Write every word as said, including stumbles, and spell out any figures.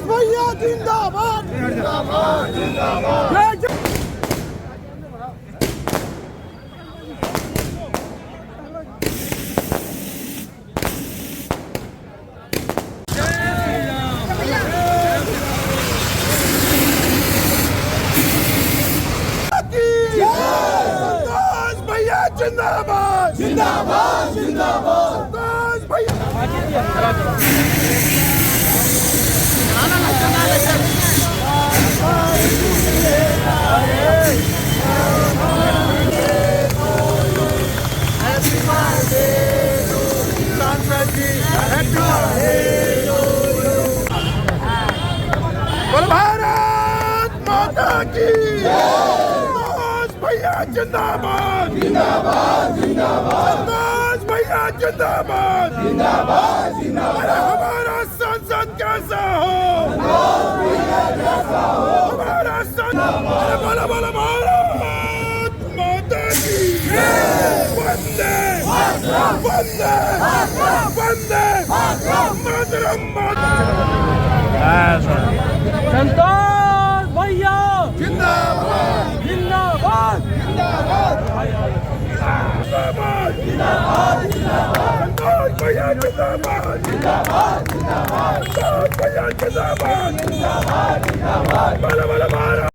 भैया जिंदाबाद, जिंदाबाद, जिंदाबाद। जय जय। संतोष भैया जिंदाबाद, जिंदाबाद, जिंदाबाद। संतोष भैया। बोल भारत माता की। संतोष भैया जिंदाबाद, जिंदाबाद, जिंदाबाद। संतोष भैया जिंदाबाद, जिंदाबाद, जिंदाबाद। अरे हमारा सांसद कैसा हो? हमारा सांसद, अरे बोलो, बोलो, भारत माता की। वंदे, वंदे, वंदे मातरम, मातरम। संतोष भैया जिंदाबाद, जिंदाबाद, जिंदाबाद। संतोष भैया जिंदाबाद, जिंदाबाद, जिंदाबाद। संतोष भैया जिंदाबाद, जिंदाबाद, जिंदाबाद। बोलो, बोलो, भारत।